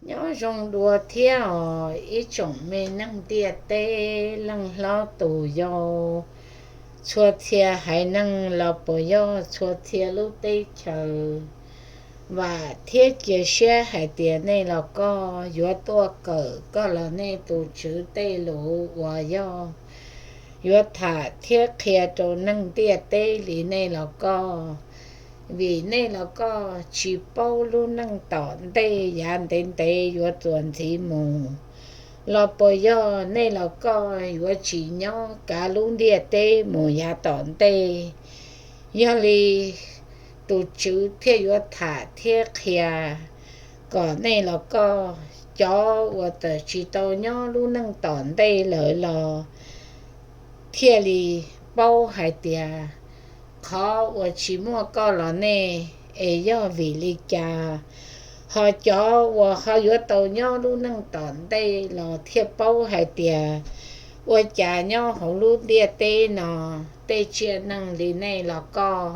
Nyob zoo dua thiab os ib tsoom me neeg ntiaj teb, leej hlob tus yau, txhua txhia haiv neeg los puas yog txhua txhia lub teb chaws. Vam thiab cia siab hais tias nej los koj yuav tuaj kawm koj los nej tus tswv tej lus uas yog yuav tham thiab qhia rau neeg ntiaj teb li nej los koj. Vim nej los koj tsis paub lub neej tom ntej yav ntev ntev yuav txuas ntxiv mus, los puas yog nej los koj yuav tsis nyob kav lub ntiaj teb mus yav tom ntej. Yog li tus tswv thiaj yuav tham thiab qhia kom nej los koj, cov uas txawm tsis tau nyob lub neej tom ntej lawm los thiaj li paub hais tias qhov uas tsis muaj koj los nej es yog vim li cas, ho cov uas ho yuav tau nyob lub neej tom ntej los thiaj paub hais tias ua cas nyob hauv lub ntiaj teb no tej tsiaj neeg li nej los koj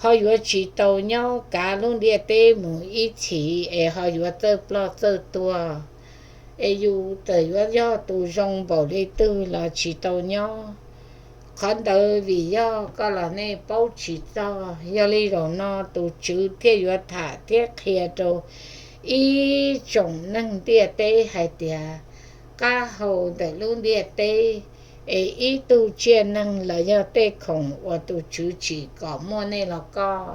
ho yuav tsis tau nyob kav lub ntiaj teb mus ib txhis es ho yuav txawj ploj txawj tuag. Es yus txawm yuav yog tus zoo npaum li twg los tsis tau nyob. Qhov ntawd vim yog koj los nej paub tsis txog. Yog li zaum no tus tswv thiaj yuav tham thiab qhia rau ib tsoom neeg ntiaj teb hais tias qab hau ntawm lub ntiaj teb es ib tug tsiaj neeg los yog tej khoom uas tus tswv tsim kom muaj nej los koj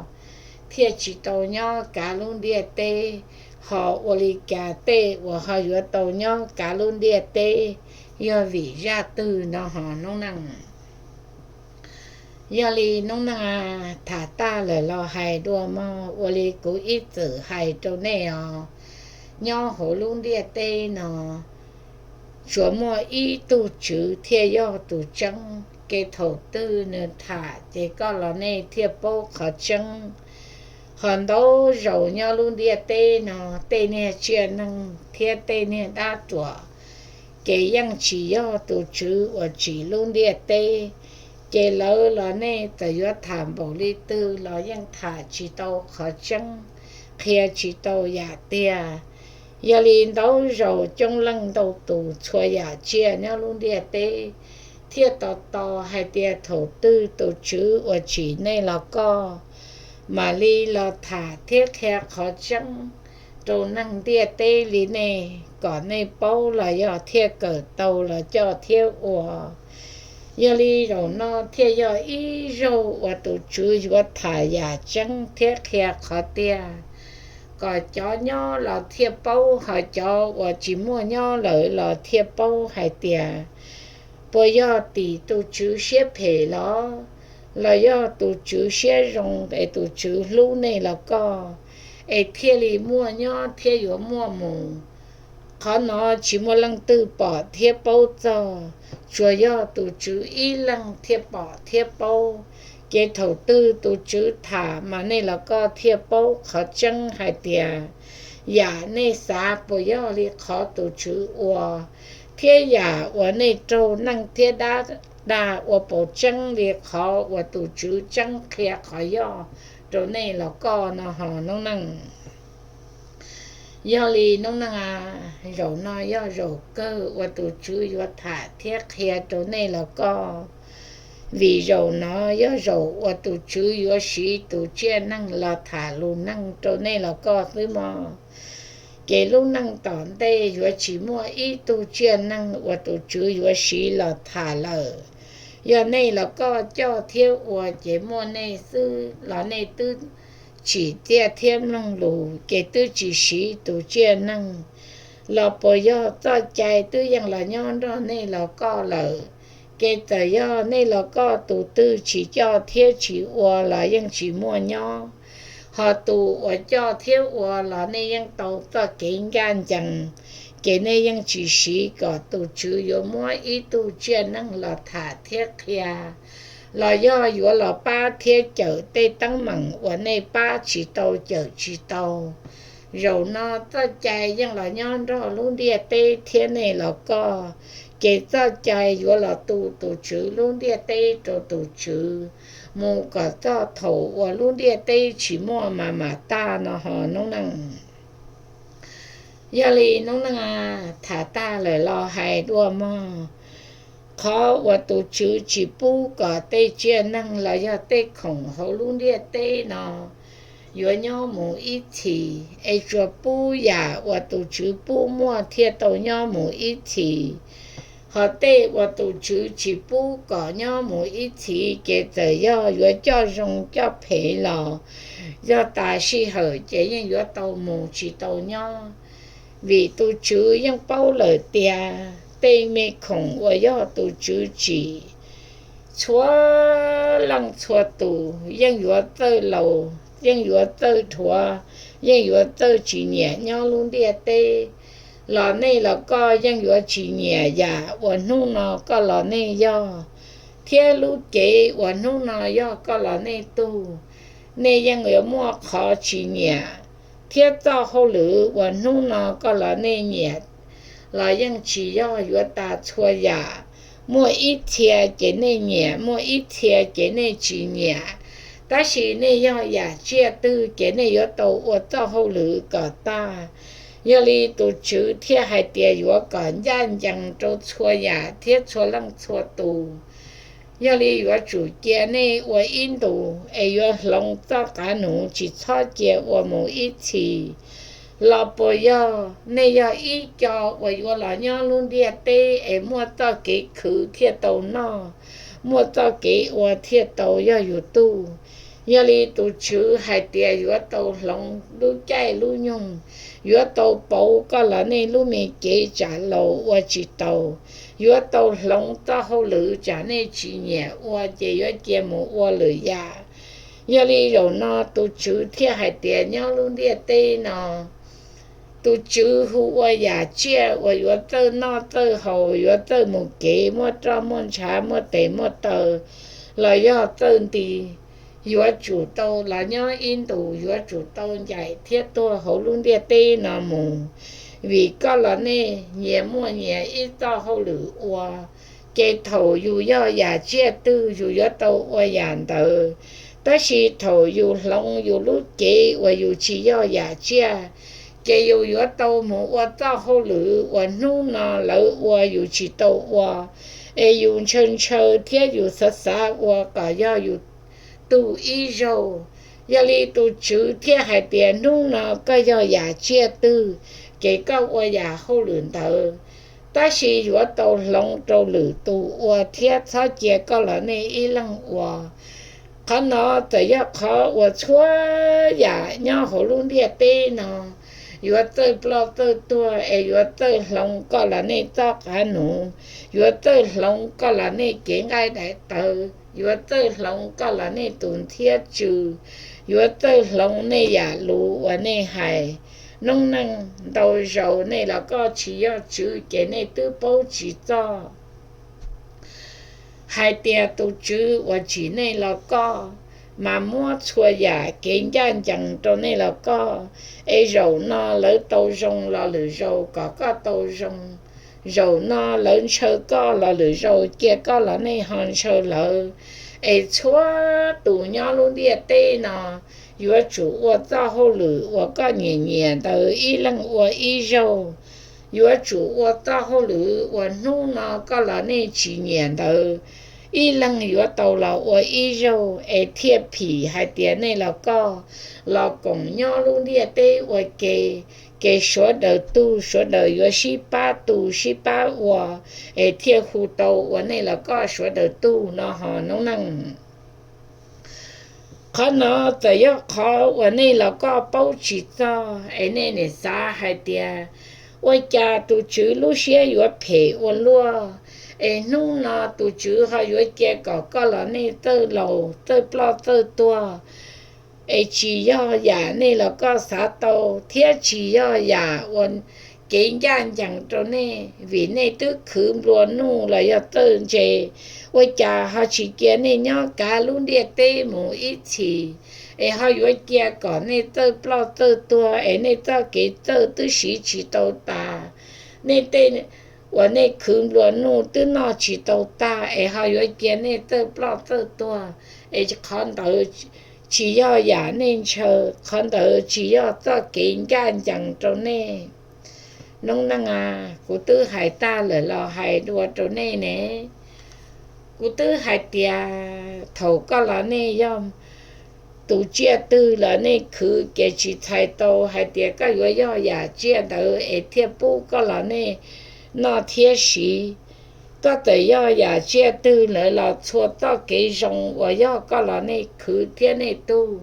thiaj tsis tau nyob kav lub ntiaj teb, ho ua li cas tej uas ho yuav tau nyob kav lub ntiaj teb yog vim zaj twg no ho noob neej. Yog li noob neej, tham tag lawm los hais dua mog, ua li kuv ib txwm hais rau nej os, nyob hauv lub ntiaj teb no tsuas muaj ib tug tswv thiaj yog tus tseeb, kev thaum twg nws tham ces koj los nej thiaj paub qhov tseeb. Ho ntau zaus nyob lub ntiaj teb no tej niag tsiaj neeg thiab tej niag dab ruam ces yeej tsis yog tus tswv uas tsim lub ntiaj teb, ces lawv los nej txawm yuav tham npaum li twg los yeej tham tsis tau qhov tseeb, qhia tsis tau yam tiag. Yog li ntau zaus coob leej ntau tus txhua yam tsiaj nyob lub ntiaj teb thiaj tos tos hais tias thaum twg tus tswv uas tsim nej los koj mam li los tham thiab qhia qhov tseeb rau neeg ntiaj teb li nej kom nej paub los yog thiaj kawm tau los coj thiab ua. Yog li zaum no thiaj yog ib zaug uas tus tswv yuav tham yam tseeb thiab qhia qhov tiag kom cov nyob los thiaj paub, ho cov uas tsis muaj nyob lawm los thiaj paub hais tias puas yog tim tus tswv siab phem los, los yog tus tswv siab zoo es tus tswv hlub nej los koj es thiaj li muaj nyob thiab yuav muaj mus. Qhov no tsis muaj leej twg pom thiab paub txog, tsuas yog tus tswv ib leeg thiaj pom thiab paub. Ces thaum twg tus tswv tham mas nej los koj thiaj paub qhov tseeb hais tias yam nej xav puas yog li qhov tus tswv ua, thiab yam uas nej raug neeg thiab dab dag ua puas tseeb li qhov uas tus tswv tseeb qhia qhov yog rau nej los koj no ho noob neej. Yog li noob neej, zaum no yog zaum kawg uas tus tswv yuav tham thiab qhia rau nej los koj, vim zaum no yog zaum uas tus tswv yuav siv tus tsiaj neeg los tham lus neeg rau nej los koj xwb mog. Ces lub neej tom ntej yuav tsis muaj ib tug tsiaj neeg uas tus tswv yuav siv los tham lawm. Yog nej los koj coj thiab ua ces muaj nej xwb los nej twb tsim txiaj thiab mloog lus ces twb tsis siv tus tsiaj neeg los puas yog txoj cai twb yeej los nyob nrog nej los koj lawm. Ces txawm yog nej los koj tus twg tsis coj thiab tsis ua los yeej tsis muaj nyob, ho tus uas coj thiab ua los nej yeej tau txoj kev ncaj ncees. Ces nej yeej tsis siv kom tus tswv yuav muab ib tug tsiaj neeg los tham thiab qhia, los yog yuav los pab thiab cawm tej teeb meem uas nej pab tsis tau cawm tsis tau. Zaum no txoj cai yeej los nyob nrog lub ntiaj teb thiab nej los koj, ces txoj cai yuav los tu tus tswv lub ntiaj teb rau tus tswv mus kom txog thaum uas lub ntiaj teb tsis muaj mas mam tag no ho noob neej. Yog li noob neej a, tham tag lawm los hais dua mog. Qhov uas tus Tswv tsis pub kom tej tsiaj neeg los yog tej khoom hauv lub ntiaj teb no yuav nyob mus ib txhis, es tsuas pub yam uas tus Tswv pub muaj thiaj tau nyob mus ib txhis. Hos tej uas tus Tswv tsis pub kom nyob mus ib txhis ces txawm yog yuav coj zoo coj phem los yog tas sij hawm ces yeej yuav tau mus tsis tau nyob. Vim tus Tswv yeej paub lawm tias tej me khoom uas yog tus Tswv tsim, txhua leej txhua tus yeej yuav txawj laus, yeej yuav txawj dhuav, yeej yuav txawj tsis nyiam nyob lub ntiaj teb. Los nej los koj yeej yuav tsis nyiam yam uas hnub no koj los nej yog, thiab lub cev uas hnub no yog koj los nej tug. Nej yeej yuav muaj qhov tsis nyiam, thiab txoj hauj lwm uas hnub no koj los nej nyiam los yeej tsis yog yuav tas txhua yam. Muaj ib txhia ces nej nyiam, muaj ib txhia ces nej tsis nyiam, tab sis nej yog yam tsiaj twg ces nej yuav tau ua txoj hauj lwm kom tag. Yog li tus Tswv thiaj hais tias yuav kom ncaj ncees rau txhua yam thiab txhua leej txhua tus. Yog li yuav tsum cia nej ua ib ntus, es yuav hloov txoj qav nuv tsis txhob cia ua mus ib txhis. Los puas yog nej yog ib co uas yuav los nyob lub ntiaj teb es muaj txoj kev khwv thiaj tau noj, muaj txoj kev ua thiaj tau yog yus tug? Yog li tus Tswv hais tias yuav tau hloov lub caij lub nyoog, yuav tau pauv koj los nej lub me cev tsam laus ua tsis taus, yuav tau hloov txoj hauj lwm tsam nej tsis nyiam ua ces yuav cia mus ua lwm yam. Yog li zaum no tus Tswv thiaj hais tias nyob lub ntiaj teb no, tus Tswv hu ua yam tsiaj uas yuav txawj noj txawj haus, yuav txawj mus kev, muaj roj muaj ntshav, muaj tes muaj taw, los yog txawj nti, yuav tsum tau los nyob ib ntus, yuav tsum tau ncaim thiab tuag hauv lub ntiaj teb no mus. Vim koj los nej nyias muaj nyias ib txoj hauj lwm ua, ces thaum yus yog yam tsiaj twg yus yuav tau ua yam ntawd. Tab sis thaum yus hloov yus lub cev uas yus tsis yog yam tsiaj, ces yus yuav tau mus ua txoj hauj lwm uas hnub no lawv ua yus tsis tau ua, es yus ntshaw ntshaw thiab yus xav xav ua kom yog yus tug ib zaug. Yog li tus Tswv thiaj hais tias hnub no koj yog yam tsiaj twg, ces koj ua yam hauj lwm ntawd, tab sis yuav tau hloov rau lwm tus ua thiab txhob cia koj los nej ib leeg ua. Qhov no txawm yog qhov uas txhua yam nyob hauv lub ntiaj teb no yuav txawj ploj txawj tuag, es yuav txawj hloov koj los nej txoj qav nuv, yuav txawj hloov koj los nej kev nqaij daim tawv, yuav txawj hloov koj los nej tus nthiab tsw, yuav txawj hloov nej yam lus uas nej hais. Noob neej, ntau zaus nej los koj tsis yog Tswv ces nej twb paub tsis txog. Hais tias tus Tswv uas tsim nej los koj, mas muab txhua yam kev ncaj ncees rau nej los koj, es zaum no lawv tau zoo los lwm zaus kom koj tau zoo. Zaum no lawv ntshaw koj los lwm zaus cia koj los nej ho ntshaw lawv. Es txhua tus nyob lub ntiaj teb no yuav tsum ua txoj hauj lwm uas koj nyiam nyiam ntawd ib leeg ua ib zaug. Yuav tsum ua txoj hauj lwm uas hnub no koj los nej tsis nyiam ntawd ib leeg yuav tau los ua ib zaug, es thiaj phim hais tias nej los koj los koom nyob lub ntiaj teb ua ke, ces sawv daws tug sawv daws yuav sib pab tu sib pab ua, es thiaj hu tau ua nej los koj sawv daws tug no ho noob neej. Qhov no txawm yog qhov uas nej los koj paub tsis txog, es nej nim xav hais tias ua cas tus Tswv lub siab yuav phem ua luaj, es hnub no tus Tswv ho yuav cia kom koj los nej txawj laus txawj ploj txawj tuag, es tsis yog yam nej los koj xav tau, thiab tsis yog yam uas kev ncaj ncees rau nej, vim nej twb khwv nplua nuj los yog txawj ntse, ua cas ho tsis cia nej nyob kav lub ntiaj teb mus ib txhis, es ho yuav cia kom nej txawj ploj txawj tuag, es nej txoj kev txawj twb siv tsis tau tas, nej tej uas nej khwv nplua nuj twb noj tsis tau tag, es ho yuav cia nej txawj ploj txawj tuag, es qhov ntawd tsis yog yam nej ntshaw, qhov ntawd tsis yog txoj kev ncaj ncees rau nej. Noob neej a, kuv twb hais tag lawm los hais dua rau nej ne. Kuv twb hais tias thaum koj los nej yog tus tsiaj twg los nej khwv ces tsis txhais tau hais tias koj yuav yog yam tsiaj ntawd es thiaj pub koj los nej noj thiab siv. Koj txawm yog yam tsiaj twg lawm los txhua txoj kev zoo uas yog koj los nej khwv thiab nej tug,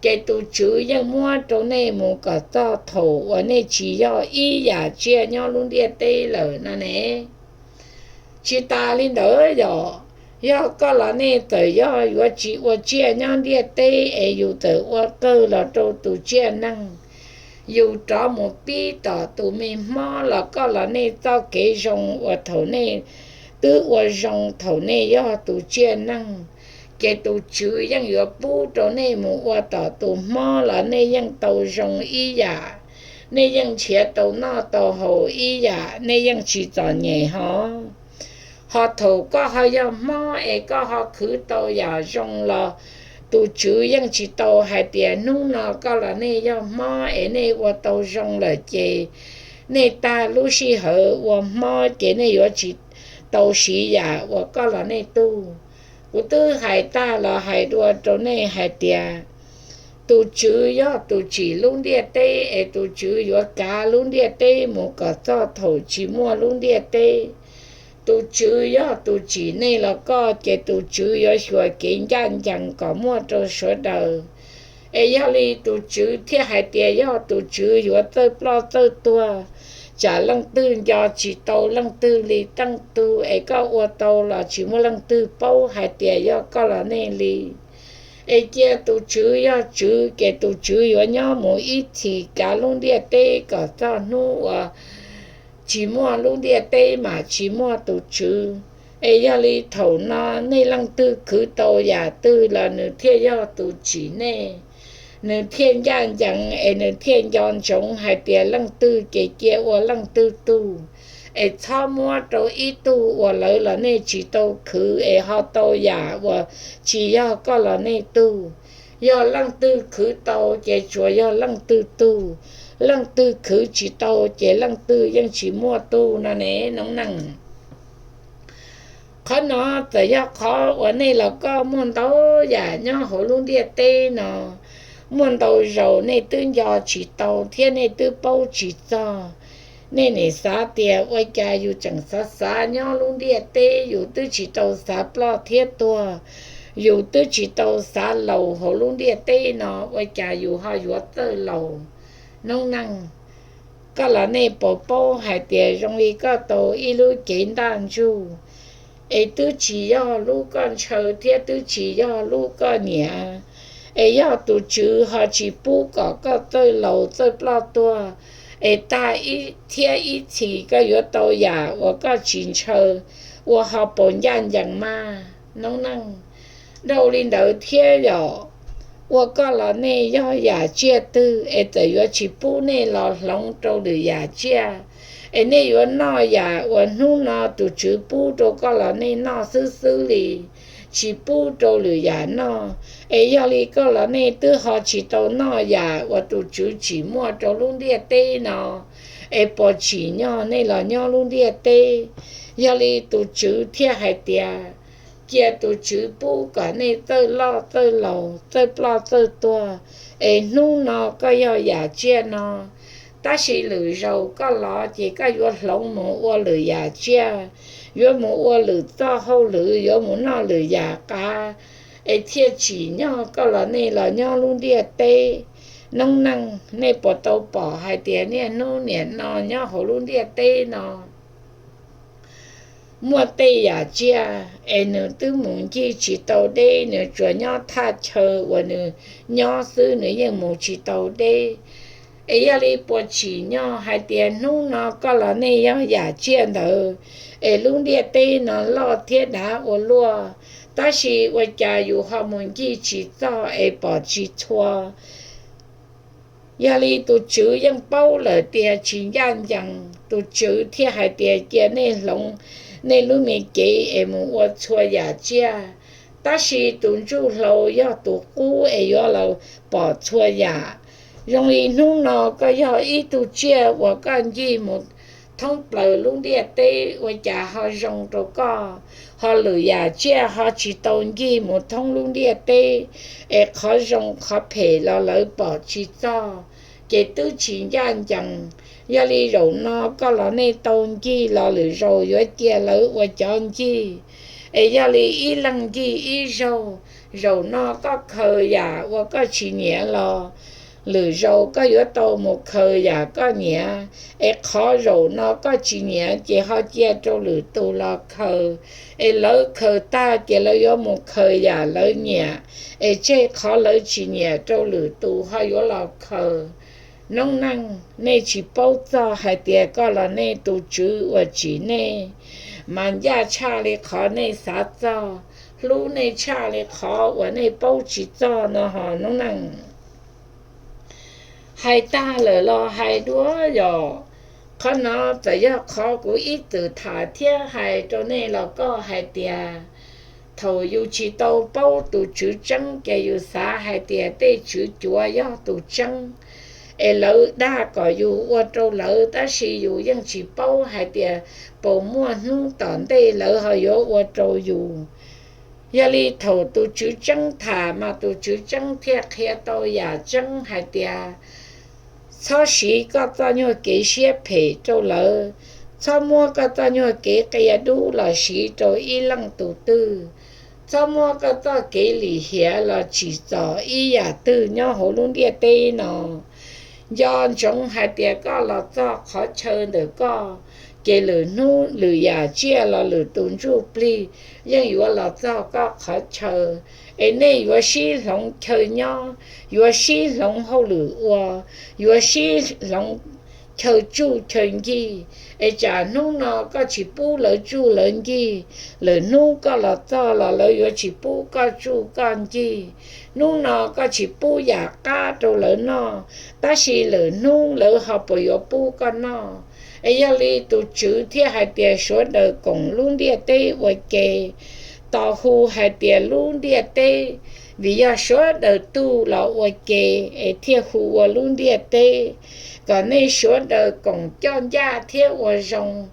ces tus Tswv yeej muab rau nej mus kom txog thaum uas nej tsis yog ib yam tsiaj nyob lub ntiaj teb lawm no ne. Tsis tas li ntawd yog, yog koj los nej txawm yog yuav tsis ua tsiaj nyob ntiaj teb es yus txawm ua qawg los rau tus tsiaj neeg, yus rov mus pib tom tus me hmob los koj los nej txoj kev zoo uas thaum nej twb ua zoo thaum nej yog tus tsiaj neeg, ces tus Tswv yeej yuav pub rau nej mus ua tom tus hmob los nej yeej tau zoo ib yam, nej yeej nrhiav tau noj tau haus ib yam, nej yeej tsis txom nyem hos. Ho thaum koj ho yog hmob es koj ho khwv tau yam zoo los tus Tswv yeej tsis tau hais tias hnub no koj los nej yog hmob es nej ua tau zoo lawm ces nej tag lub sij hawm ua hmob ces nej yuav tsis tau siv yam uas koj los nej tug. Kuv twb hais tag los hais dua rau nej hais tias tus Tswv yog tus tsim lub ntiaj teb es tus Tswv yuav kav lub ntiaj teb mus kom txog thaum tsis muaj lub ntiaj teb. Tus Tswv yog tus tsim nej los koj ces tus Tswv yuav xyuas kev ncaj ncees kom muaj rau sawv daws. Es yog li tus Tswv thiaj hais tias yog tus Tswv yuav txawj ploj txawj tuag, tsam leej twg nco tsis tau leej twg li teej tug es koj ua tau los tsis muaj leej twg paub hais tias yog koj los nej li. Es cia tus Tswv yog Tswv ces tus Tswv yuav nyob mus ib txhis kav lub ntiaj teb kom txog hnub uas tsis muaj lub ntiaj teb mas tsis muaj tus Tswv. Es yog li thaum no nej leej twg khwv tau yam twg los nws thiaj yog tus tsim nej, nws thiaj ncaj ncees es nws thiaj nco ntsoov hais tias leej twg ces cia ua leej twg tug. Es txhob muab rau ib tug uas lawv los nej tsis tau khwv es ho tau yam uas tsis yog koj los nej tug. Yog leej twg khwv tau ces tsuas yog leej twg tug, leej twg khwv tsis tau ces leej twg yeej tsis muaj tug no ne noob neej. Qhov no txawm yog qhov uas nej los koj muaj ntau yam nyob hauv lub ntiaj teb no, muaj ntau zaus nej twb nco tsis tau thiab nej twb paub tsis txog. Nej nim xav tias ua cas yus tseem xav xav nyob lub ntiaj teb, yus twb tsis tau xav ploj thiab tuag, yus twb tsis tau xav laus hauv lub ntiaj teb no, ua cas yus ho yuav txawj laus? Noob neej, koj los nej puas paub hais tias zoo li koj tau ib lub cev ntaj ntsug, es twb tsis yog lub koj ntshaw thiab twb tsis yog lub koj nyiam, es yog tus Tswv ho tsis pub kom koj txawj laus txawj ploj tuag, es tag ib thiab ib txhis koj yuav tau yam uas koj tsis ntshaw, ua ho puas ncaj ncees mas noob neej? Dhau li ntawd thiab yom, ua koj los nej yog yam tsiaj twg es txawm yuav tsis pub nej los hloov rau lwm yam tsiaj, es nej yuav noj yam uas hnub no tus Tswv pub rau koj los nej noj xwb xwb li, tsis pub rau lwm yam noj. Es yog li koj los nej twb ho tsis tau noj yam uas tus Tswv tsim muaj rau lub ntiaj teb no, es puas tsim nyog nej los nyob lub ntiaj teb? Yog li tus Tswv thiaj hais tias, cia tus Tswv pub kom nej txawj loj txawj laus txawj ploj txawj tuag, es hnub no koj yog yam tsiaj no, tab sis lwm zaus koj los ces koj yuav hloov mus ua lwm yam tsiaj, yuav mus ua lwm txoj hauj lwm, yuav mus noj lwm yam qav, es thiaj tsim nyog koj los nej los nyob lub ntiaj teb. Noob neej, nej puas tau pom hais tias niaj hnub niam no nyob hauv lub ntiaj teb no muaj tej yam tsiaj es nws twb mus ncig tsis tau deb, nws tsuas nyob thaj chaw uas nws nyob xwb, nws yeej mus tsis tau deb. Es yog li puas tsim nyog hais tias hnub no koj los nej yog yam tsiaj ntawd, es lub ntiaj teb no loj thiab dav ua luaj, tab sis ua cas yus ho mus ncig tsis txog es pom tsis txhua? Yog li tus Tswv yeej paub lawm tias tsis ncaj ncees, tus Tswv thiaj hais tias cia nej hloov nej lub me cev es mus ua txhua yam tsiaj. Tab sis tus ntsuj hlau yog tus qub es yuav los pom txhua yam. Zoo li hnub no koj yog ib tug tsiaj uas koj ncig mus thoob plaws lub ntiaj teb, ua cas ho zoo rau koj, ho lwm yam tsiaj ho tsis tau ncig mus thoob lub ntiaj teb, es qhov zoo qhov phem los lawv pom tsis txog, ces twb tsis ncaj ncees. Yog li zaum no koj los nej tau ncig los lwm zaus yuav cia lawv ua cov ncig. Es yog li ib leeg ncig ib zaug, zaum no koj khaws yam uas koj tsis nyiam los lwm zaus koj yuav tau mus khaws yam koj nyiam. Es qhov zaum no koj tsis nyiam ces ho cia rau lwm tus los khaws. Es lawv khaws tag ces lawv yuav mus khaws yam lawv nyiam, es tseg qhov lawv tsis nyiam rau lwm tus ho yuav los khaws. Noob neej, nej tsis paub txog hais tias koj los nej tus Tswv uas tsim nej mas ncaj tshaj li qhov nej xav txog, hlub nej tshaj li qhov uas nej paub tsis txog no ho noob neej. Hais tag lawm los hais dua yom. Qhov no txawm yog qhov kuv ib txwm tham thiab hais rau nej los koj hais tias, thaum yus tsis tau paub tus Tswv tseeb ces yus xav hais tias tej tswv cuav yog tus tseeb, es lawv dag kom yus ua rau lawv, tab sis yus yeej tsis paub hais tias puas muaj hnub tom ntej lawv ho yuav ua rau yus. Yog li thaum tus Tswv tseeb tham mas tus Tswv tseeb thiaj qhia tau yam tseeb hais tias, txhob siv koj txoj nyuag kev siab phem rau lawv, txhob muab koj txoj nyuag kev qia dub los siv rau ib leej tus twg, txhob muab koj txoj kev lim hiam los tsim txom ib yam twg nyob hauv lub ntiaj teb no. Nco ntsoov hais tias koj los txog qhov chaw ntawm koj, ces lwm hnub lwm yam tsiaj los lwm tus ntsuj plig yeej yuav los txog koj qhov chaw. Es nej yuav sib hloov chaw nyob, yuav sib hloov hauj lwm ua, yuav sib hloov chaw tsuj chaw ncig. Es tsam hnub no koj tsis pub lawv tsuj lawv ncig, lwm hnub koj los txog los lawv yuav tsis pub koj tsuj koj ncig. Hnub no koj tsis pub yam qab rau lawv noj, tab sis lwm hnub lawv ho puas yuav pub koj noj? Es yog li tus Tswv thiaj hais tias sawv daws koom lub ntiaj teb ua ke. Tos hu hais tias lub ntiaj teb, vim yog sawv daws tug los ua ke, es thiaj hu ua lub ntiaj teb. Kom nej sawv daws koom coj ncaj thiab ua zoo,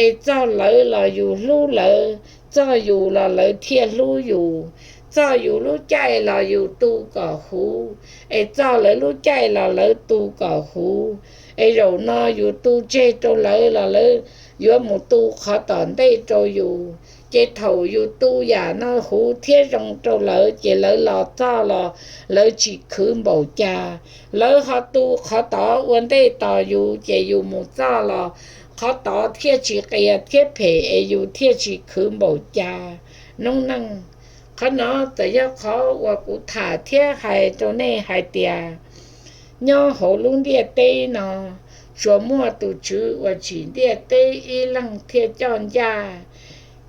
es txog lawv los yus hlub lawv, txog yus los lawv thiaj hlub yus. Txog yus lub caij los yus tu kom huv, es txog lawv lub caij los lawv tu kom huv. Es zaum no yus tu tseg rau lawv los lawv yuav mus tu qhov tom ntej rau yus. Ces thaum yus tu yam no huv thiab zoo rau lawv, ces lawv los txog los lawv tsis khwv npaum cas. Lawv ho tu qhov tod ua ntej tos yus, ces yus mus txog los qhov tod thiaj tsis qias thiab phem, es yus thiaj tsis khwv npaum cas. Noob neej, qhov no txawm yog qhov uas kuv tham thiab hais rau nej hais tias, nyob hauv lub ntiaj teb no, tsuas muaj tus Tswv uas tsim ntiaj teb ib leeg thiaj coj ncaj,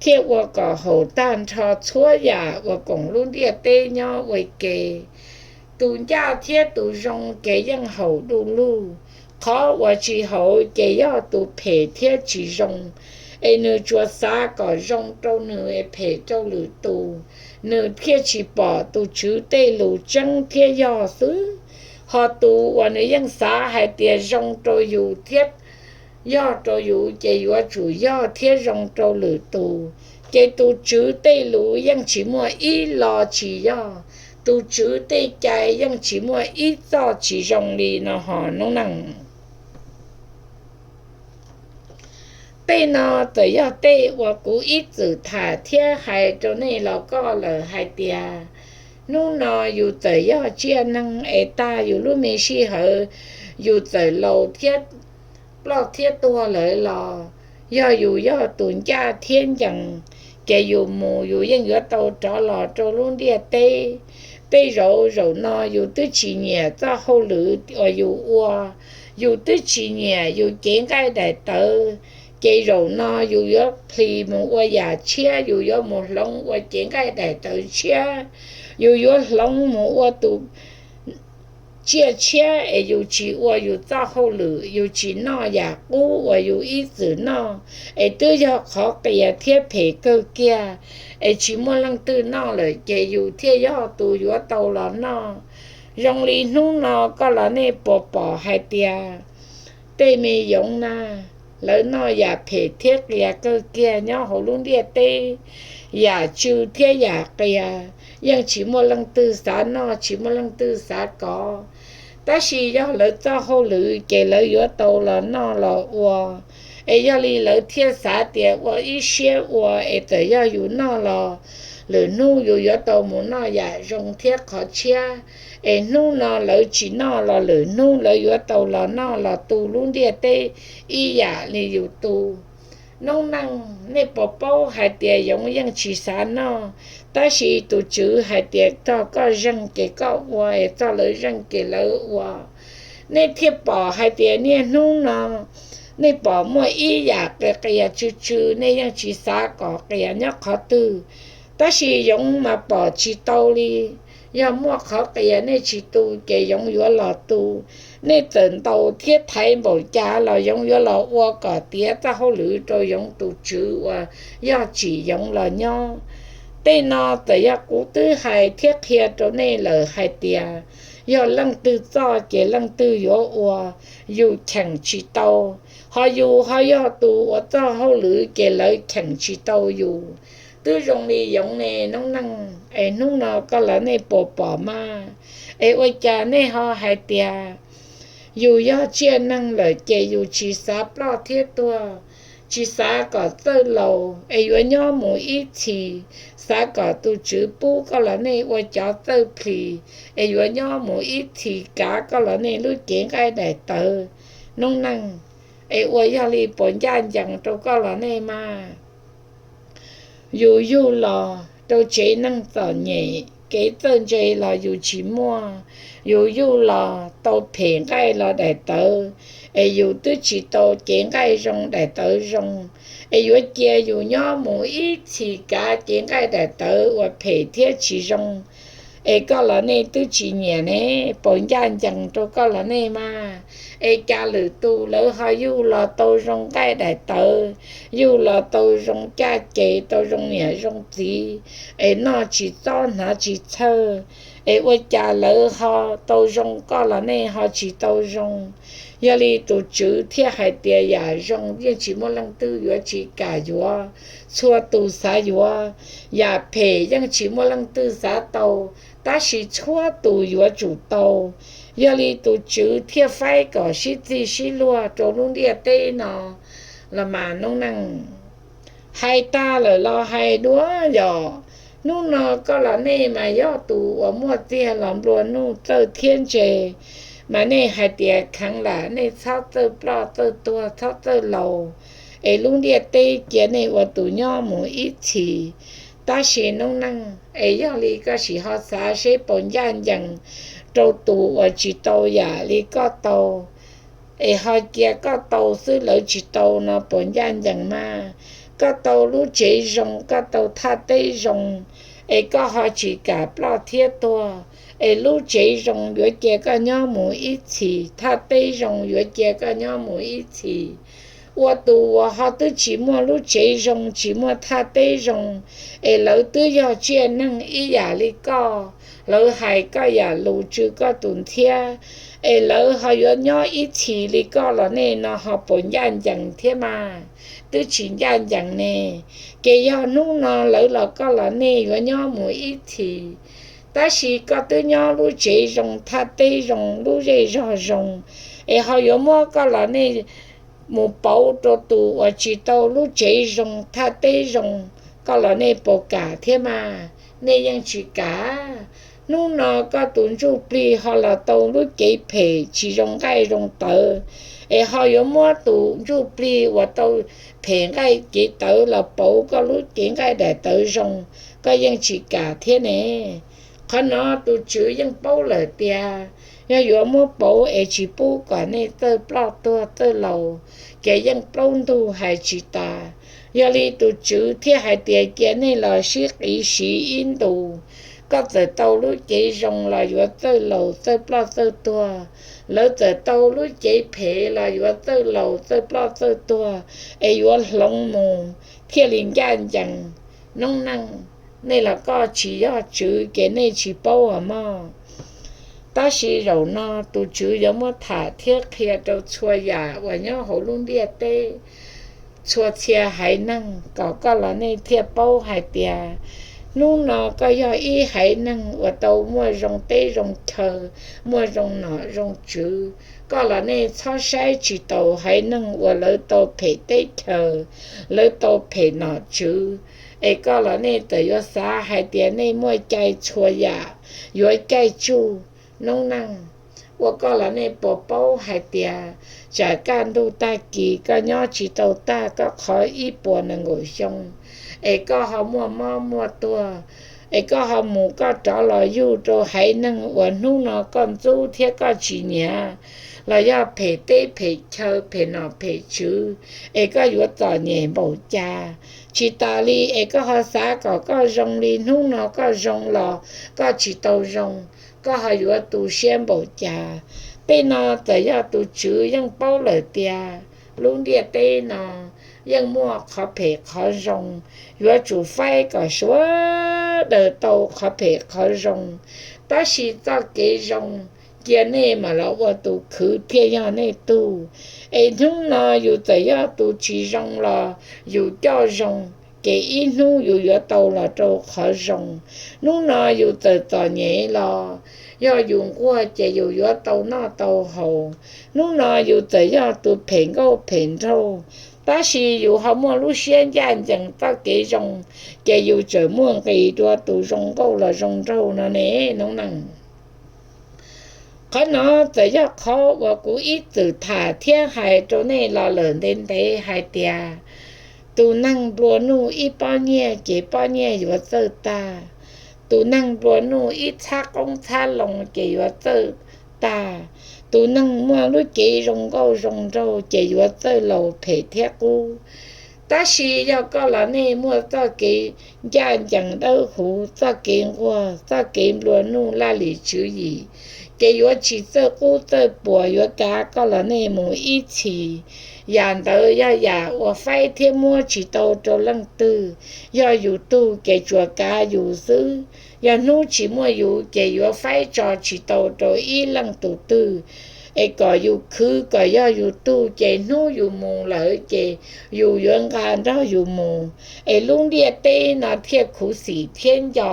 thiaj ua kom haum tag nrho txhua yam uas koom lub ntiaj teb nyob ua ke. Tus ncaj thiab tus zoo ces yeej haum du lug. Qhov uas tsis haum ces yog tus phem thiab tsis zoo, es nws tsuas xav kom zoo rau nws es phem rau lwm tus. Nws thiaj tsis pom tus Tswv tej lus tseeb thiab yog xwb. Ho tus uas nws yeej xav hais tias zoo rau yus thiab yog rau yus, ces yuav tsum yog thiab zoo rau lwm tus. Ces tus Tswv tej lus yeej tsis muaj ib lo tsis yog, tus Tswv tej cai yeej tsis muaj ib txoj tsis zoo li no ho noob neej. Tej no txawm yog tej uas kuv ib txwm tham thiab hais rau nej los koj lawm hais tias, hnub no yus txawm yog tsiaj neeg es tag yus lub me sij hawm, yus txawm laus thiab ploj thiab tuag lawm los, yog yus yog tus ncaj thiab ncees, ces yus mus yus yeej yuav tau rov los rau lub ntiaj teb. Tej zaum zaum no yus twb tsis nyiam txoj hauj lwm uas yus ua, yus twb tsis nyiam yus cev nqaij daim tawv, ces zaum no yus yuav plhis mus ua yam tshiab, yus yuav mus hloov ua cev nqaij daim tawv tshiab, yus yuav hloov mus ua tus tsiaj tshiab es yus tsis ua yus txoj hauj lwm, yus tsis noj yam qub uas yus ib txwm noj, es twb yog qhov qias thiab phem kawg kiag, es tsis muaj leej twg noj lawm ces yus thiaj yog tus yuav tau los noj. Zoo li hnub no koj los nej puas pom hais tias tej me yoov na, lawv noj yam phem thiab qias kawg kiag nyob hauv lub ntiaj teb. Yam tsw thiab yam qias yeej tsis muaj leej twg xav noj, tsis muaj leej twg xav kov. Tab sis yog lawv txoj hauj lwm ces lawv yuav tau los noj los ua. Es yog li lawv thiaj xav tias ua ib siab ua es txawm yog yus noj los lwm hnub yus yuav tau mus noj yam zoo thiab qhov tshiab. Es hnub no lawv tsis noj los lwm hnub lawv yuav tau los noj los tu lub ntiaj teb ib yam li yus tu. Noob neej, nej puas paub hais tias yoov yeej tsis xav noj, tab sis tus Tswv hais tias txog koj zeeg ces koj ua, es txog lawv zeeg ces lawv ua. Nej thiaj pom hais tias niaj hnub no nej pom muaj ib yam qias qias tsw tsw, nej yeej tsis xav kom qias nyob qhov twg. Tab sis yoov mas pom tsis tau li. Yog muaj qhov qias nej tsis tu ces yoov yuav los tu. Nej txawm ntaus thiab thaiv npaum cas los yoov yuav los ua kom tiav txoj hauj lwm rau yoov tus tswv uas yog tsim yoov los nyob. Tej no txawm yog kuv twb hais thiab qhia rau nej lawm hais tias yog leej twg txoj ces leej twg yuav ua, yus cheem tsis tau. Ho yus ho yog tus ua txoj hauj lwm ces lawv cheem tsis tau yus. Twb zoo li yoov ne noob neej, es hnub no koj los nej puas pom mas? Es ua cas nej ho hais tias yus yog tsiaj neeg lawm ces yus tsis xav ploj thiab tuag, tsis xav kom txawj laus, es yuav nyob mus ib txhis, xav kom tus Tswv pub koj los nej ua cov txawj plhis, es yuav nyob mus ib txhis kav koj los nej lub cev nqaij daim tawv? Noob neej, es ua yog li puas ncaj ncees rau koj los nej mas? Yus yug los rau tsev neeg txom nyem, kev txawj ntse los yus tsis muaj, yus yug los tau phem nqaij los daim tawv, es yus twb tsis tau cev nqaij zoo daim tawv zoo, es yuav cia yus nyob mus ib txhis kav cev nqaij daim tawv uas phem thiab tsis zoo, es koj los nej twb tsis nyiam ne, puas ncaj ncees rau koj los nej mas? Es cas lwm tus lawv ho yug los tau zoo nqaij daim tawv, yug los tau zoo caj ces, tau zoo niam zoo txiv, es noj tsis txob hnav tsis txhawj, es ua cas lawv ho tau zoo koj los nej ho tsis tau zoo? Yog li tus Tswv thiaj hais tias yam zoo yeej tsis muaj leej twg yuav tsis kam yuav, txhua tus xav yuav. Yam phem yeej tsis muaj leej twg xav tau, tab sis txhua tus yuav tsum tau. Yog li tus Tswv thiaj faib kom sib txig sib luag rau lub ntiaj teb no los mas noob neej. Hais tag lawm los hais dua yom, hnub no koj los nej mas yog tus uas muaj txiag los nplua nuj txawj thiab ntse, mas nej hais tias kheev lam nej txhob txawj ploj txawj tuag txhob txawj laus, es lub ntiaj teb cia nej ua tus nyob mus ib txhis. Tab sis noob neej, es yog li koj sim ho xav seb puas ncaj ncees rau tus uas tsis tau yam li koj tau, es ho cia koj tau xwb lawv tsis tau no puas ncaj ncees mas? Koj tau lub tsev zoo, koj tau thaj teb zoo, es koj ho tsis kam ploj thiab tuag, es lub tsev zoo yuav cia koj nyob mus ib txhis, thaj teb zoo yuav cia koj nyob mus ib txhis. Ua tus uas ho twb tsis muaj lub tsev zoo tsis muaj thaj teb zoo, es lawv twb yog tsiaj neeg ib yam li koj, lawv hais koj yam lus tsw koj tus ntxhiab, es lawv ho yuav nyob ib txhis li koj los nej no ho puas ncaj ncees thiab mas? Twb tsis ncaj ncees ne. Ces yog hnub no lawv los koj los nej yuav nyob mus ib txhis, tab sis koj twb nyob lub tsev zoo thaj teb zoo lub zej zog zoo, es ho yuav muab koj los nej mus pauv rau tus uas tsis tau lub tsev zoo thaj teb zoo, koj los nej puas kam thiab mas? Nej yeej tsis kam. Hnub no koj tus ntsuj plig ho los tau lub cev phem tsis zoo nqaij zoo tawv, es ho yuav muab tus ntsuj plig uas tau phem nqaij cev tawv los pauv koj lub cev nqaij daim tawv zoo, koj yeej tsis kam thiab ne. Qhov no tus Tswv yeej paub lawm tias yog yuav muab pauv es tsis pub kom nej txawj ploj tuag txawj laus, ces yeej plaub ntug hais tsis tas. Yog li tus Tswv thiaj hais tias cia nej los sib qiv siv ib ntus. Koj txawm tau lub cev zoo los yuav txawj laus txawj ploj txawj tuag, lawv txawm tau lub cev phem los yuav txawj laus txawj ploj txawj tuag, es yuav hloov mus thiaj li ncaj ncees. Noob neej, nej los koj tsis yog Tswv ces nej tsis paub os mog. Tab sis zaum no tus Tswv yuav muab tham thiab qhia rau txhua yam uas nyob hauv lub ntiaj teb, txhua txhia haiv neeg, kom koj los nej thiaj paub hais tias hnub no koj yog ib haiv neeg uas tau muaj zoo teb zoo chaw, muaj zoo nom zoo tswv. Koj los nej txhob saib tsis taus haiv neeg uas lawv tau phem teb chaws, lawv tau phem nom tswv, es koj los nej txawm yuav xav hais tias nej muaj cai txhua yam, yuav caij tsuj noob neej, ua koj los nej puas paub hais tias tsam kaj ntug tag kis koj nyob tsis tau tag koj qhov ib puas nees nkaum xyoo, es koj ho muaj mob muaj tuag, es koj ho mus koj rov los yug rau haiv neeg uas hnub no koj ntxub thiab koj tsis nyiam, los yog phem teb phem chaw phem nom phem tswv, es koj yuav txom nyem npaum cas. Tsis tas li es koj ho xav kom koj zoo li hnub no koj zoo los koj tsis tau zoo, koj ho yuav tu siab npaum cas. Tej no txawm yog tus Tswv yeej paub lawm tias lub ntiaj teb no yeej muaj qhov phem qhov zoo, yuav tsum faib kom sawv daws tau qhov phem qhov zoo. Tab sis txoj kev zoo cia nej mam los ua tus khwv thiaj yog nej tug. Es hnub no yus txawm yog tus tsis zoo los yus coj zoo, ces ib hnub yus yuav tau los rau qhov zoo. Hnub no yus txawm txom nyem los, yog yus nquag ces yus yuav tau noj tau haus. Hnub no yus txawm yog tus phem nkauj phem nraug, tab sis yus ho muaj lub siab ncaj ncees txoj kev zoo, ces yus tseem muaj nqis dua tus zoo nkauj los zoo nraug no ne noob neej. Qhov no txawm yog qhov uas kuv ib txwm tham thiab hais rau nej los lawm ntev ntev hais tias tus neeg nplua nuj ib pob nyiaj ces pob nyiaj yuav txawj tag, tus neeg nplua nuj ib txhab qoob txhab loo ces yuav txawj tag, tus neeg muaj lub cev zoo nkauj zoo nraug ces yuav txawj laus phem thiab qub. Tab sis yog koj los nej muaj txoj kev ncaj ncees dawb huv, txoj kev nquag, txoj kev nplua nuj laj lim tswv yim, ces yuav tsis txawj qub txawj puas, yuav kav koj los nej mus ib txhis. Yam ntawd yog yam uas faib thiab muab tsis tau rau leej twg. Yog yus tug ces tsuas kav yus xwb, yog hnub tsis muaj yus ces yuav faib tso tsis tau rau ib leej tus twg. Es kom yus khwv kom yog yus tug ces hnub yus mus lawm ces yus yuav nqa nrog yus mus, es lub ntiaj teb no thiaj khuv xim thiab nco.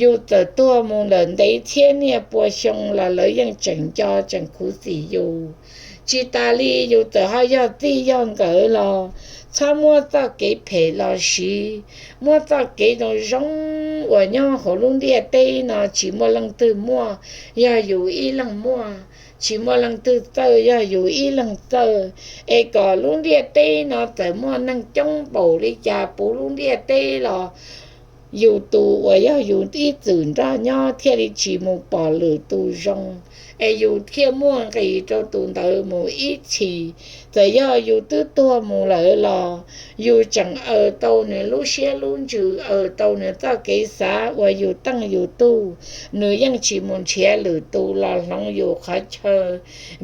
Yus txawm tuag mus lawm ntev txhiab niaj pua xyoo los lawv yeej tseem nco tseem khuv xim yus. Tsis tas li yus txawm ho yog txij yog nkawm los txhob muab txoj kev phem los siv, muab txoj kev zoo zoo uas nyob hauv lub ntiaj teb no tsis muaj leej twg muaj, yog yus ib leeg muaj, tsis muaj leej twg txawj, yog yus ib leeg txawj. Es kom lub ntiaj teb no txawm muaj neeg coob npaum li cas puv lub ntiaj teb los yus tus uas yog yus ib txwm nrog nyob thiaj li tsis mus pom lwm tus zoo, es yus thiaj muaj nqis rau tus ntawd mus ib txhis. Txawm yog yus twb tuag mus lawm los yus tseem aws tau nws lub siab lub ntsws, aws tau nws txoj kev xav uas yus teej yus tug, nws yeej tsis mus nrhiav lwm tus los hloov yus qhov chaw.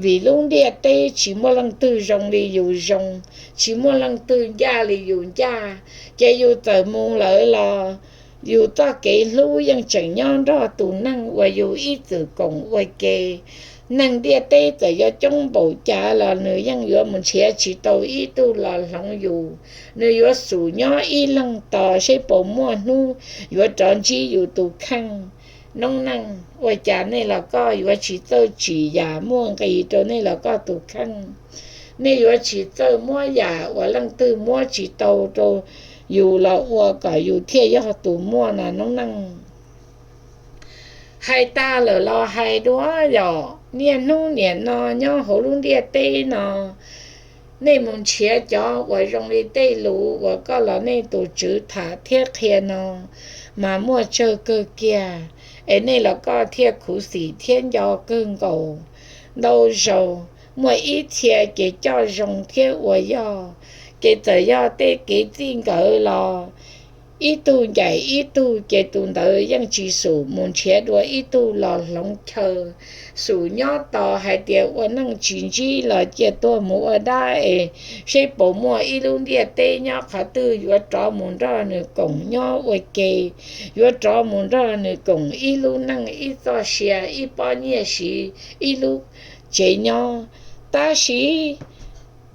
Vim lub ntiaj teb tsis muaj leej twg zoo li yus zoo, tsis muaj leej twg ncaj li yus ncaj. Ces yus txawm mus lawm los yus txoj kev hlub yeej tseem nyob nrog tus neeg uas yus ib txwm koom ua ke. Neeg ntiaj teb txawm yuav coob npaum cas los nws yeej yuav mus nrhiav tsis tau ib tug los hloov yus. Nws yuav xum nyob ib leeg tos seb puas muaj hnub yuav rov ntsib yus tus kheej. Noob neej, ua cas nej los koj yuav tsis txawj tsim yam muaj nqis rau nej los koj tus kheej? Nej yuav tsis txawj muab yam uas leej twg muab tsis tau rau yus los ua kom yus thiaj yog tus muaj na noob neej. Hais tag lawm los hais dua, yog niaj hnub niam no nyob hauv lub ntiaj teb no, nej mus nrhiav cov uas zoo li tej lus uas koj los nej tus tswv tham thiab qhia no mas muaj tsawg kawg kiag, es nej los koj thiaj khuv xim thiab nco kawg nkaus. Ntau zaus muaj ib txhia ces coj zoo thiab ua yog, ces txawm yog tej kev txij nkawm los ib tug ncaim ib tug ces tus ntawd yeej tsis xum mus nrhiav dua ib tug los hloov chaw, xum nyob tos hais tias ua neej tsis ntsib los cia tuag mus ua dab es seb puas muaj ib lub ntiaj teb nyob qhov twg yuav rov mus nrog nws koom nyob ua ke, yuav rov mus nrog nws koom ib lub neej ib txoj sia ib pob nyiaj siv ib lub tsev nyob. Tab sis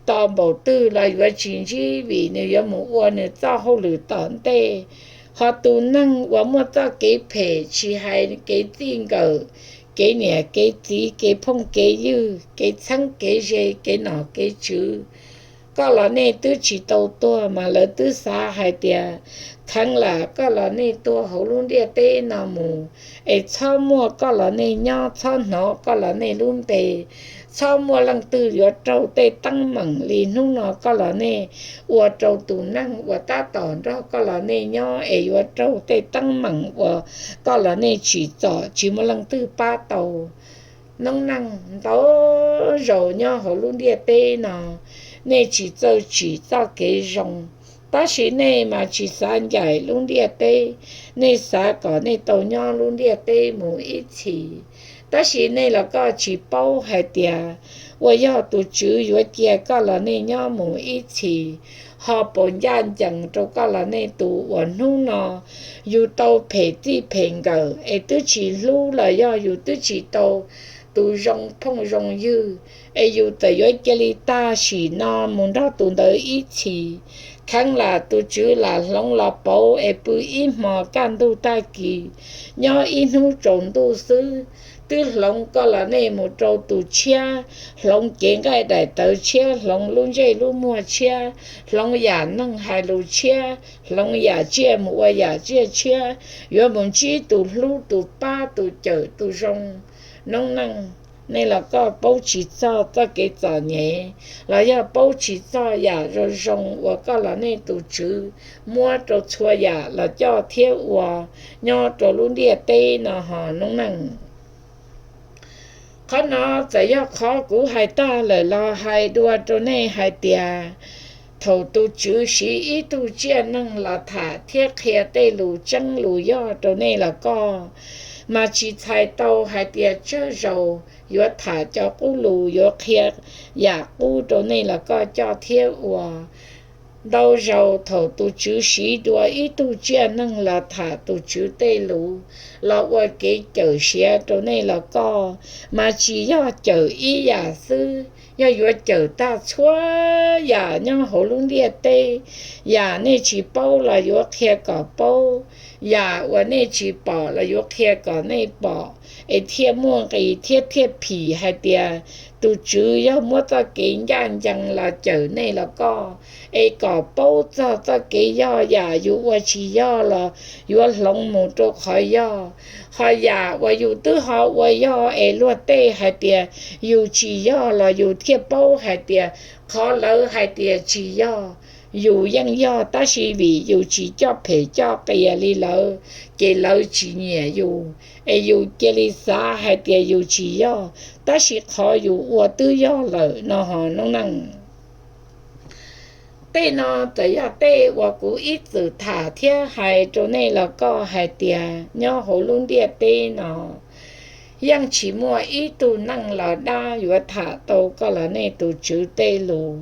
tos npaum twg los yuav tsis ntsib vim nws yuav mus ua nws txoj hauj lwm tom ntej. Ho tus neeg uas muaj txoj kev phem tsis hais kev txij nkawm, kev niam kev txiv, kev phooj kev ywg, kev txheeb kev ze, kev nom kev tswv, koj los nej twb tsis tau tuag mas lawv twb xav hais tias kheev lam koj los nej tuag hauv lub ntiaj teb no mus, es txhob muaj koj los nej nyob, txhob hnov koj los nej lub npe, txhob muaj leej twg yuav raug tej teeb meem li hnub no koj los nej ua rau tus neeg uas tab tom nrog koj los nej nyob es yuav raug tej teeb meem uas koj los nej tsim txom tsis muaj leej twg pab tau. Noob neej ntau zaus nyob hauv lub ntiaj teb no, nej tsis txawj tsim txoj kev zoo, tab sis nej mas tsis xav ncaim lub ntiaj teb, nej xav kom nej tau nyob lub ntiaj teb mus ib txhis. Tab sis nej los koj tsis paub hais tias uas yog tus Tswv yuav cia koj los nej nyob mus ib txhis, ho puas ncaj ncees rau koj los nej tus uas hnub no yus tau phem txij phem nkawm es twb tsis hlub los yog yus twb tsis tau tus zoo phooj zoo ywg, es yus txawm yuav cia li tag sim no mus nrog tus ntawd ib txhis. Kheev lam tus Tswv lam hloov los pauv es pw ib hmo kaj ntug tag kis, nyob ib hnub tsaus ntuj xwb, twb hloov koj los nej mus rau tus tshiab, hloov cev nqaij daim tawv tshiab, hloov lub ntsej lub muag tshiab, hloov yam neeg hais lus tshiab, hloov yam tsiaj mus ua yam tsiaj tshiab, yuav mus ntsib tus hlub tus pab tus cawm tus zoo. Noob neej, nej los koj paub tsis txog txoj kev txom nyem los yog paub tsis txog yam zoo zoo uas koj los nej tus Tswv muab rau txhua yam los coj thiab ua nyob rau lub ntiaj teb no ho noob neej. Qhov no txawm yog qhov kuv hais tag lawm los hais dua rau nej hais tias thaum tus Tswv siv ib tug tsiaj neeg los tham thiab qhia tej lus tseeb lus yog rau nej los koj, mas tsis txhais tau hais tias tsawg zaus yuav tham cov qub lus yuav qhia yam qub rau nej los koj coj thiab ua. Ntau zaus thaum tus Tswv siv dua ib tug tsiaj neeg los tham tus Tswv tej lus los ua kev cawm siav rau nej los koj, mas tsis yog cawm ib yam xwb, yog yuav cawm tag txhua yam nyob hauv lub ntiaj teb. Yam nej tsis paub los yuav qhia kom paub, yam uas nej tsis pom los yuav qhia kom nej pom, es thiaj muaj nqis thiab thiaj phim hais tias tus Tswv yog muab txoj kev ncaj ncees los cawm nej los koj, es kom paub txog txoj kev yog yam yus ua tsis yog los yuav hloov mus rau qhov yog. Ho yam uas yus twb ho ua yog es luag tej hais tias yus tsis yog los yus thiaj paub hais tias qhov lawv hais tias tsis yog, yus yeej yog tab sis vim yus tsis coj phem coj qias li lawv, ces lawv tsis nyiam yus, es yus cia li xav hais tias yus tsis yog, tab sis qhov yus ua twb yog lawm no ho noob neej. Tej no txawm yog tej uas kuv ib txwm tham thiab hais rau nej los koj hais tias nyob hauv lub ntiaj teb no yeej tsis muaj ib tug neej los dab yuav tham tau koj los nej tus Tswv tej lus,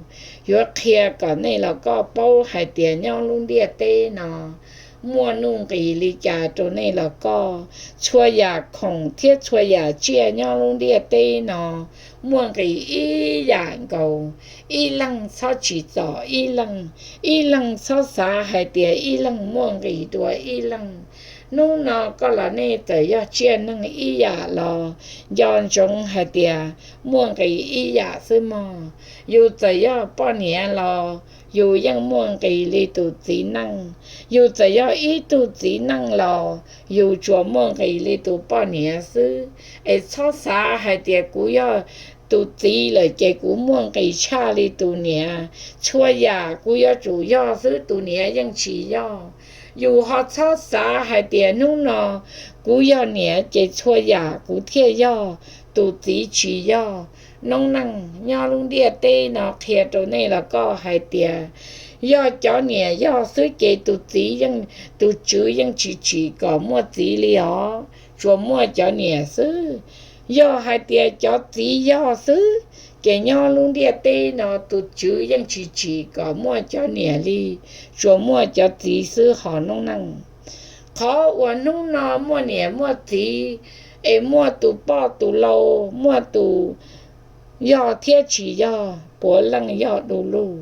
yuav qhia kom nej los koj paub hais tias nyob lub ntiaj teb no muaj nuj nqis li cas rau nej los koj. Txhua yam khoom thiab txhua yam tsiaj nyob lub ntiaj teb no muaj nqis ib yam nkaus. Ib leeg txhob tsim txom ib leeg, ib leeg txhob xav hais tias ib leeg muaj nqis dua ib leeg. Hnub no koj los nej txawm yog tsiaj neeg ib yam los nco ntsoov hais tias muaj nqis ib yam xwb mog. Yus txawm yog poj niam los yus yeej muaj nqis li tus txiv neej. Yus txawm yog ib tug txiv neej los yus tsuas muaj nqis li tus poj niam xwb. Es txhob xav hais tias kuv yog tus txiv lawm ces kuv muaj nqis tshaj li tus niam. Txhua yam kuv yuav tsum yog xwb, tus niam yeej tsis yog. Yus ho txhob xav hais tias hnub no kuv yog niam ces txhua yam kuv thiaj yog, tus txiv tsis yog. Noob neej nyob lub ntiaj teb no qhia rau nej los koj hais tias, yog cov niam yog xwb ces tus txiv, tus tswv yeej tsis tsim kom muaj txiv li os, tsuas muaj cov niam xwb. Yog hais tias cov txiv yog xwb, ces nyob lub ntiaj teb no tus tswv yeej tsis tsim kom muaj cov niam li, tsuas muaj cov txiv xwb hos noob neej. Qhov uas hnub no muaj niam muaj txiv, es muaj tus poj tus lau, muaj tus yog thiab tsis yog, puav leej yog du lug.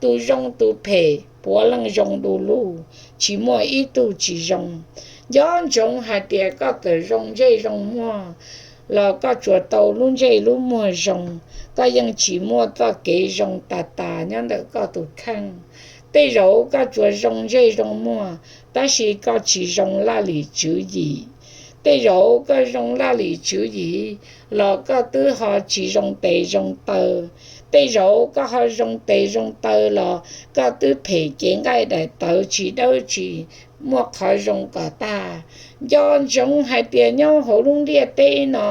Tus zoo tus phem puav leej zoo du lug, tsis muaj ib tug tsis zoo. Nco ntsoov hais tias koj txawm zoo ntsej zoo muag los koj tsuas tau lub ntsej lub muag zoo, koj yeej tsis muaj txoj kev zoo tas tas nyob ntawm koj tus kheej. Tej zaum koj tsuas zoo ntsej zoo muag, tab sis koj tsis zoo laj lim tswv yim. Tej zaum koj zoo laj lim tswv yim los koj twb ho tsis zoo tes zoo taw. Tej zaum koj ho zoo tes zoo taw los koj twb phem cev nqaij daim tawv tsis dawb tsis muaj qhov zoo kom tag. Nco ntsoov hais tias nyob hauv lub ntiaj teb no,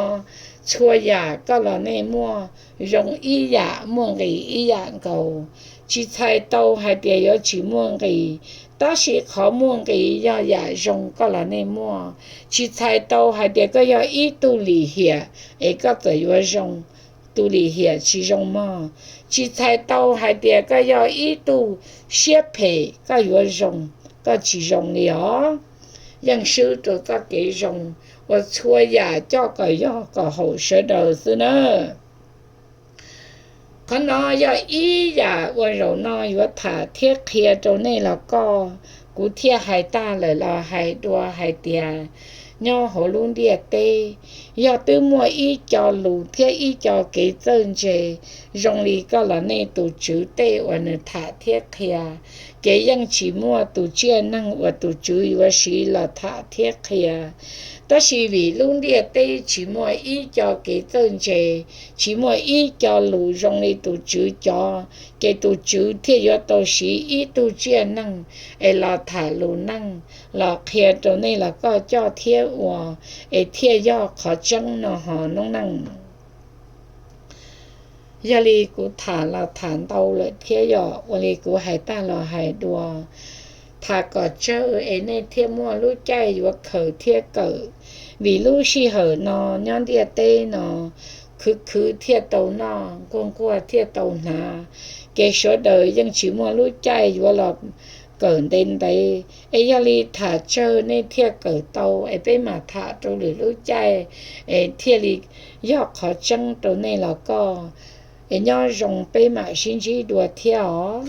txhua yam koj los nej muaj zoo ib yam, muaj nqis ib yam nkaus. Tsis txhais tau hais tias yuav tsis muaj nqis, tab sis qhov muaj nqis yog yam zoo koj los nej muaj. Tsis txhais tau hais tias koj yog ib tug lim hiam es koj txawm yuav zoo, tus lim hiam tsis zoo mog. Tsis txhais tau hais tias koj yog ib tug siab phem koj yuav zoo, koj tsis zoo li os. Yeej swb rau txoj kev zoo uas txhua yam coj kom yog kom haum sawv daws xwb na. Qhov no yog ib yam uas zaum no yuav tham thiab qhia rau nej los koj. Kuv thiaj hais tag lawm los hais dua hais tias, nyob hauv lub ntiaj teb, yog twb muaj ib co lus thiab ib co kev txawj ntse zoo li koj los nej tus tswv tej uas nws tham thiab qhia, ces yeej tsis muaj tus tsiaj neeg uas tus tswv yuav siv los tham thiab qhia. Tab sis vim lub ntiaj teb tsis muaj ib co kev txawj ntse, tsis muaj ib co lus zoo li tus tswv cov, ces tus tswv thiaj yuav tau siv ib tug tsiaj neeg es los tham lus neej, los qhia rau nej los koj coj thiab ua, es thiaj yog qhov tseeb no hos noob neej. Yog li kuv tham los tham ntau lawm thiab yom, ua li kuv hais tag los hais dua, tham kom tsawg es nej thiaj muaj lub caij yuav khaws thiab kawm. Vim lub sij hawm no nyob ntiaj teb no, khwv khwv thiaj tau noj, nquag nquag thiaj tau hnav, ces sawv daws yeej tsis muaj lub caij yuav los kawm ntev ntev. Es yog li tham tsawg nej thiaj kawm tau, es peb mam tham rau lwm lub caij, es thiaj li yog qhov tseeb rau nej los koj. Es nyob zoo, peb mam sib ntsib dua thiab os.